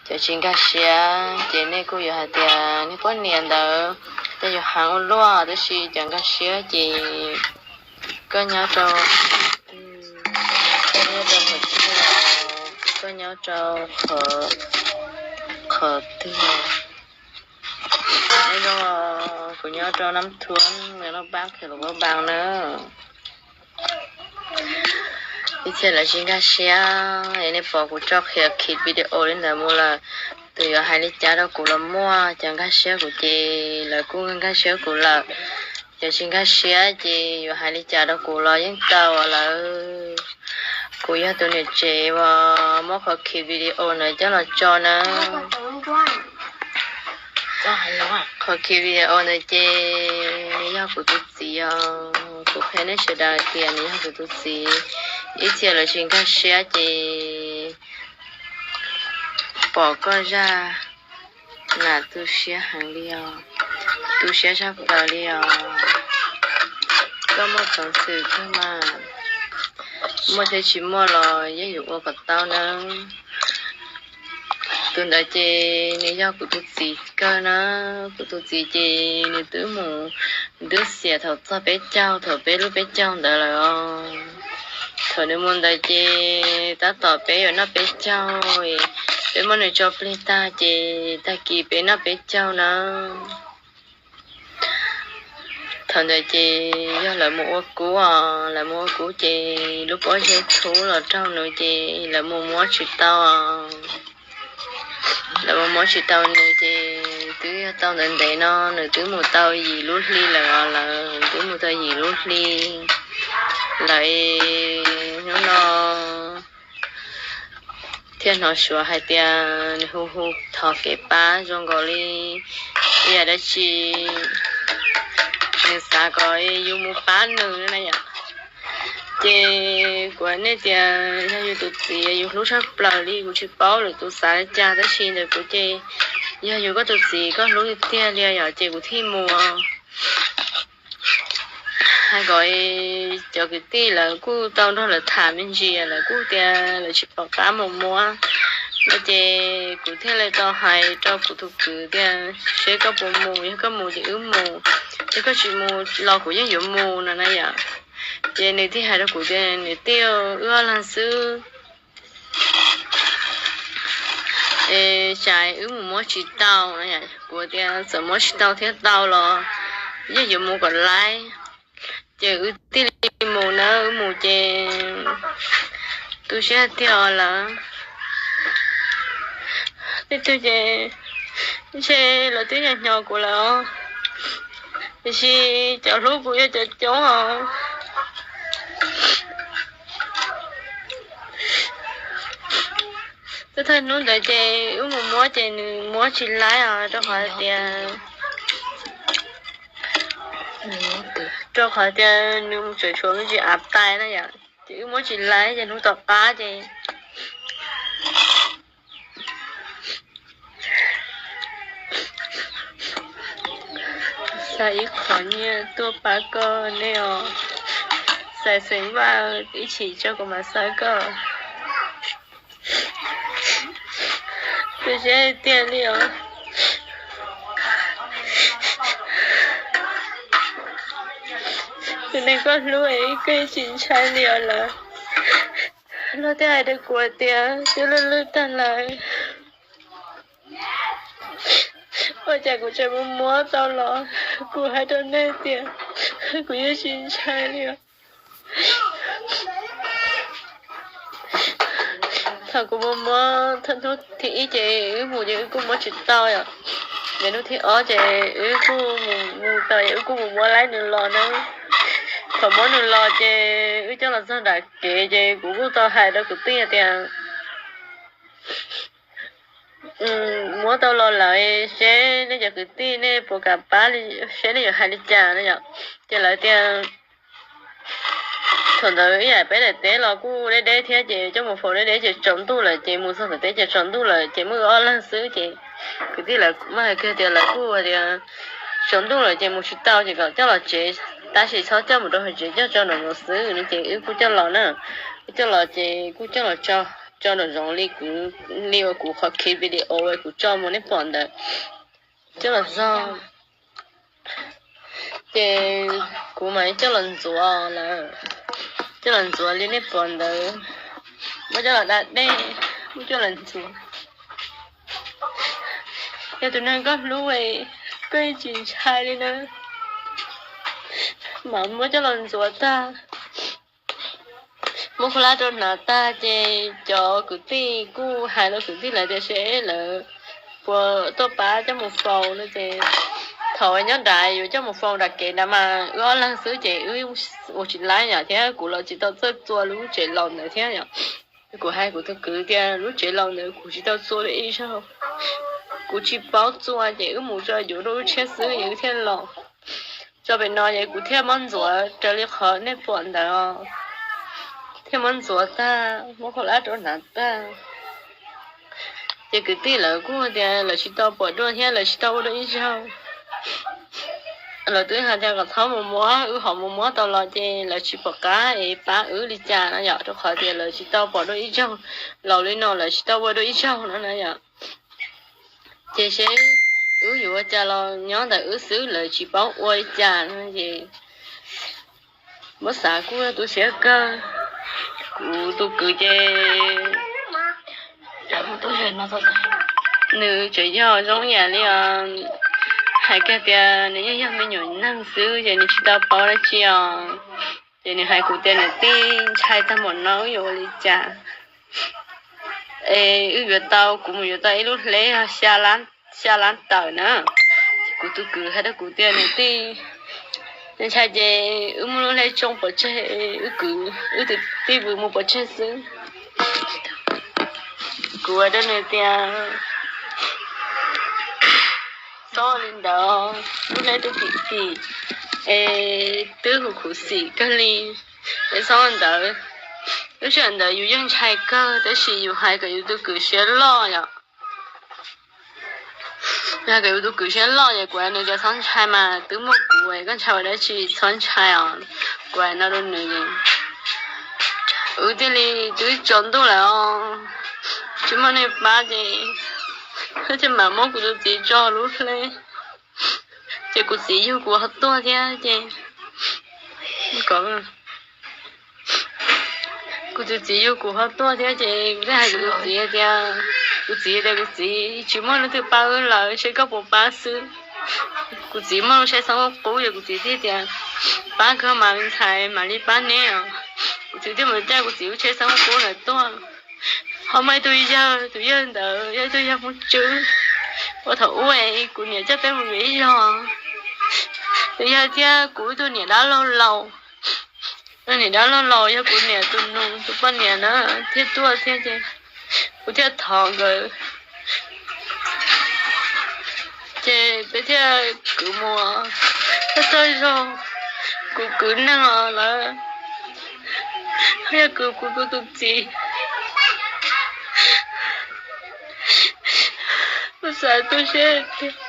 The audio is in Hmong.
Cov tsis nkag siab ces nej kuj yuav hais tias nej poj niam ntawd tej yus heev ua luaj, tab sis cov nkag siab ces koj nyob rau, koj nyob rau qhov, qhov twg? Kuv nyob rau Nam Thuam, nyob Nam Bang, Khe Lus Vaj Bang na. Ib txhia lawv tsis nkag siab es nej pom kuv tso qhia khib video li ntawd mus lawm, tus yuav hais li cas rau kuv los muaj, cov nkag siab kuv ces lawv kuj nkag siab kuv lawm, cov tsis nkag siab ces yuav hais li cas rau kuv los yeej tau lawm. Kuv yog tus niam tsev uas muab qhov khib video ntawd coj los tso na. Qhov khib video ntawd ces nws yog kuv tus txiv os. Kuv qhia nej sawv daws tias nws yog kuv tus txiv. Ib txhia lawv tsis nkag siab ces pom koj zaj mas tu siab heev li os, tu siab tshaj plaws li os. Koj muaj peev xwm kawg mas, muaj thiab tsis muaj los yeej yuav ua kom tau nawb. Tus ntawd ces nws yog kuv tus txiv kawg na. Kuv tus txiv ces nws twb mus, nws twb xiam thaum txog peb caug, thaum peb lub peb caug ntawd lawm os. Thaum nws mus ntawd ces tab tom peb yuav noj peb caug, peb muab nws tso plig tag ces tag kis peb noj peb caug na. Thaum ntawd ces yog lawv mus ua kub os, lawv mus ua kub ces lub pob zeb txhub los raug nws ces lawv mus muab tsis tau. Lawv mus muab tsis tau nws ces twb yog tau ntev ntev no nws twb mus tau yim lub hli lawm os, lawv twb mus tau yim lub hli lawm. Hnub no thiaj hnov suav hais tias nws hu hu thov kev pab zoo nkaus li yam dab tsi nws xav kom yus mus pab nws na yom. Ces kuv hais nej tias yog yus tus txiv yus hlub tshaj plaws li, kuv tsis paub lwm tus xav li cas tab sis ntawm kuv ces yog yus koj tus txiv koj hlub tiag tiag li yom, ces kuv thiaj mus. Hais kom cov kwv tij lawv kuj tau nrog lawv tham me ntsis, lawv kuj tias lawv tsis pom qab mus muab no ces kuv thiaj li tau hais rau kuv tus kwv tias seb koj puas mus, yog koj mus ces wb mus, yog koj tsis mus los kuv yeej yuav mus no na yom. Ces nws thiaj hais rau kuv tias niam tij, wb ob leeg xwb es tsam wb mus muab tsis tau. Kuv tias txawm muab tsis tau thiab tau los yeej yuav mus kom laib. Ces wb thiaj li mus na, wb mus ces tu siab tiag lawm. Tej tug ces ntshe lawv twb nyob nyob kuv lawm, tiam sis cov hlub kuv yog cov coob os. Twb thawj hnub ntawd ces wb mus muab ces nws muab tsis laib os, rau qhov hais tias, rau qhov tias nws tseem tshuav me ntsis av tais na yom, ces wb muab tsis laib ces hnub tom qab ces xa ib qho nyiaj tuaj pab koj nej os. Xais xeem vaj ib chim tso kuv mam xa koj. Tu siab tiag li os. Tus neeg koj hlub es koj tsis ntshai li os lawm. Luag twb hais rau kuv tias twb lwj lwj tag lawm, ua cas kuv tseem mus muab tau los? Kuv hais rau nej tias kuv yeej tsis ntshai li os. Thaum kuv mus muab, thaum hnub thib ib ces wb mus ces wb kuj muab tsis tau yom. Ces hnub thib ob ces wb kuj mus, mus tau es wb kuj mus muab laib nws los na. Thaum muab nws los ces wb coj los txog nram kev ces kuv kuj tau hais rau kwv tij tias muab tau los lawm, seb nej cov kwv tij nej puas kam pab, seb nej yuav hais li cas no yom. Ces lawv tias thaum ntawd ib yam peb daim teb los kuj deb deb thiab ces coj mus faus deb deb ces tsaus ntuj lawm ces mus txog tom teb ces tsaus ntuj lawm ces muaj wb ob leeg xwb ces kwv tij lawv muaj hais kiag tias lawv kuj hais tias tsaus ntuj lawm ces mus tsis tau ces kom coj los tsev, tab sis txhob coj mus rau hauv tsev, coj tso nraum no xwb no ces wb kuj coj los na. Wb coj los ces kuj coj los tso tso nraum zoov li kuv, li uas kuv qhov clip video uas kuv tso mus nej pom ntawd coj los zog. Ces kuv mas coj los ntxuav lawm, coj los ntxuav li nej pom ntawd, muab coj los da dej, muab coj los ntxuav. Yog tus neeg koj hlub, koj yeej tsis ntshai li na, mas muab coj los ntxuav tag, muab khaub hlab rau hnav tag ces cov kwv tij kuj hais rau kwv tij lawv tias seb lawv puas tuaj pab coj mus faus no ces thaum nyob nrad yuav coj mus faus nram kev nrad mas wb ob leeg xwb ces wb ua tsis laib yom, thiab kuv los tsis tau txawj txua lub tsev laus ntawd thiab yom. Kuv hais kuv tus kwv tias lub tsev laus ntawd kuv tsis tau txua li ib zaug, kuv tsis paub txua ces wb mus tso yuav rau lub tshiab xwb es wb thiaj los tso pem no ces kuv thiaj muab ntxuav raws li qhov nej pom ntawd, thiaj muab ntxuav tag muab khaub hlab rau hnav tag. Ces kwv tij lawv kuj tias lawv tsis tau pom dua thiab lawv tsis tau ua dua ib zaug. Lawv twb hais tias kom txhob mus muab, wb ho mus muab tau los ces lawv tsis pom qab es pab wb li cas no yom, rau qhov tias lawv tsis tau pom dua ib zaug, laus li no lawv tsis tau ua dua ib zaug no na yom. Ces seb wb yuav ua cas los nyob ntawm wb xwb, lawv tsis paub ua li cas no ces muab xav kuj tu siab kawg. Kuv tus kwv ces nws tseem yog zoo yam li os, hais kiag tias nws yeej yog me nyuam neeg xwb ces nws tsis tau paub dab tsi os. Ces nws hais kuv tias niam tij, ntshai tag npaum no wb yuav ua li cas es wb yuav tau, kuv mus yuav tau ib lub hleb xya lab tawm na. Kuv tus kwv hais rau kuv tias niam tij, ntshai ces wb muab lub hleb tsoo pov tseg, wb kwv wb tus tij vwm mus pov tseg xwb. Kuv hais rau nws tias txhob li ntawd, lub hleb twb kim kim es twb huv khuv xim kawg li, es txhob li ntawd. Lub sij hawm ntawd yus yeej ntshai kawg tab sis yus hais kom yus tus kwv siab loj yom. Yog kom yus tus kwv siab loj ces kuv hais nws tias txhob ntshai mas, twb muaj kuv, koj ntshai ua dab tsi, txhob ntshai os. Kuv hais no rau nws, wb thiaj li twb tsaus ntuj lawm os, tsis muaj neeg pab ces thiaj mam muab kuv tus txiv tso lub hleb. Ces kuv txiv yug kuv ho tuaj thiab ces kuv tus txiv yug kuv ho tuaj thiab ces kuv thiaj hais kuv tus txiv tias, kuv txiv tias kuv txiv, tsis muaj leej twg pab wb lawm, seb koj puas pab xwb. Kuv txiv muaj lub tsheb xeeb qub qub ces kuv txiv thiaj tias pab kawg mas me ntxhais, mam li pab neb os. Kuv txiv thiaj mus caij kuv txiv lub tsheb xeeb qub qub ntawd tuaj. Ho muaj ib tug yawg, tus yawg ntawd yog ib tug yawg Hmoob Tswb uas thaum ub kuv niam coj peb mus yuav ib zog. Tus yawg thiab kuv ib tug niam dab laug laus, niam dab laug laus yog kuv niam tus nus tus poj niam na, thiaj tuaj thiab ces kuv thiaj thov nkawd. Ces peb thiaj kwv mus, txog txog zog kuv kwv neeg os lawm, yog kwv kuv tus txiv, kuv xav tu siab tiag.